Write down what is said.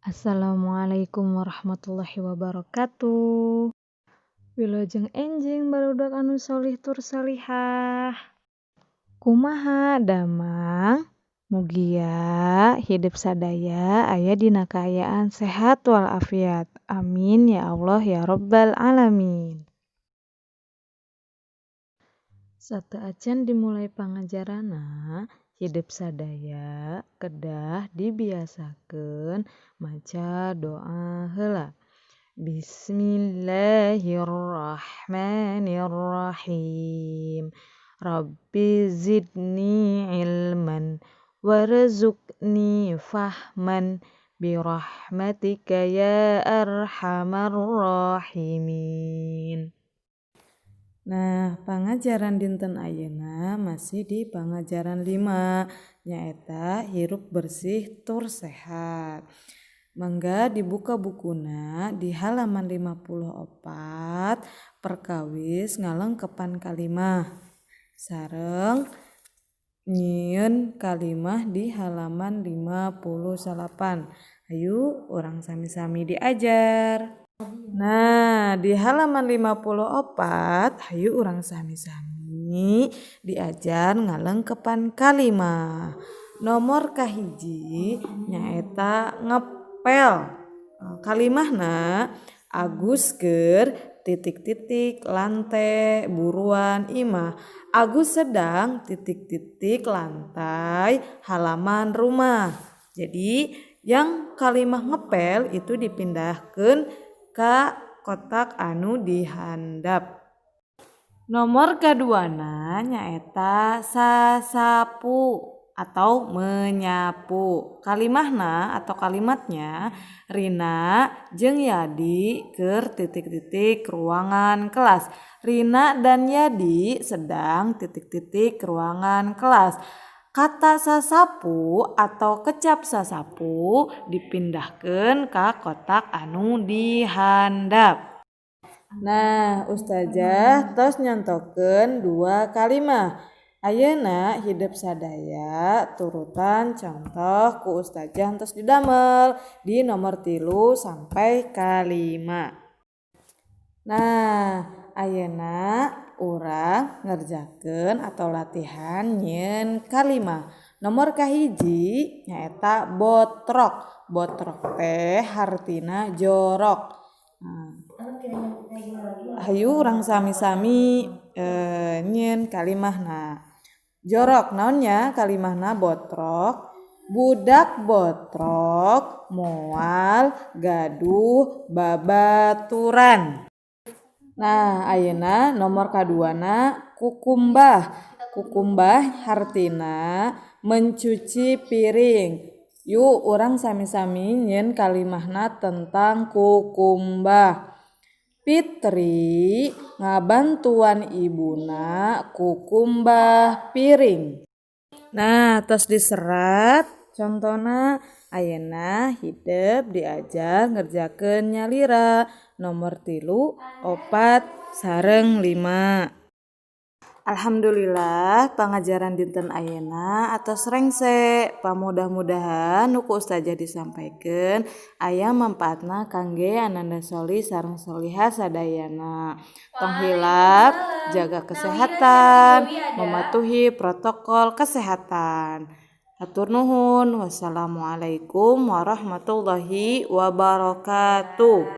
Assalamualaikum warahmatullahi wabarakatuh. Wilujeng enjing barudak anu sholih tur sholihah. Kumaha damang? Mugia hidep sadaya aya dina kaayaan sehat walafiat. Amin ya Allah ya robbal alamin. Sateuacan dimulai pangajaranna, hidep sadaya kedah dibiasakeun maca doa heula. Bismillahirrahmanirrahim. Rabbi zidni ilman warzuqni fahman birahmatika ya arhamar rahimin. Nah, pangajaran dinten ayeuna masih di pangajaran 5, nyaeta hirup bersih tur sehat. Mangga dibuka bukuna di halaman 54 perkawis ngalengkepan kalimah sareng nyieun kalimah di halaman 59. Hayu urang sami-sami diajar. Nah, di halaman 54 hayu urang sami-sami diajar ngalengkepan kalimah. Nomor kahiji nyaeta ngepel. Kalimahna Agus keur titik-titik lantai buruan imah. Agus sedang titik-titik lantai halaman rumah. Jadi yang kalimah ngepel itu dipindahkan ke kotak anu dihandap. Nomor kaduana nyaeta sasapu atau menyapu. Kalimahna atau kalimatnya Rina jeung Yadi keur titik-titik ruangan kelas. Rina dan Yadi sedang titik-titik ruangan kelas. Kata sasapu atau kecap sasapu dipindahkeun ka kotak anu dihandap. Nah, ustazah tos nyontokeun dua kalimah. Ayeuna hidep sadaya turutan contoh ku ustazah tos didamel di nomor 3 sampai ka 5. Nah, ayeuna urang ngerjakeun atau latihan nyieun kalimah. Nomor kahiji nyaeta botrok. Botrok teh hartina jorok. Nah, hayu urang sami-sami nyieun kalimahna. Jorok naonnya kalimahna botrok? Budak botrok moal gaduh babaturan. Nah, ayeuna nomor kaduana kukumbah. Kukumbah hartina mencuci piring. Yuk urang sami-sami nyieun kalimahna tentang kukumbah. Fitri ngabantuan ibuna kukumbah piring. Nah, tos diserat contona. Ayeuna hidep diajar ngerjakeun nyalira nomor 3, 4, sareng 5. Alhamdulillah pangajaran dinten ayeuna atos rengse. Pamudah-mudahan nu ku ustazah disampaikeun aya manfaatna kangge ananda sholih sareng sholihah sadayana. Tong hilap jaga kesehatan, mematuhi protokol kesehatan. Hatur nuhun. Wassalamualaikum warahmatullahi wabarakatuh.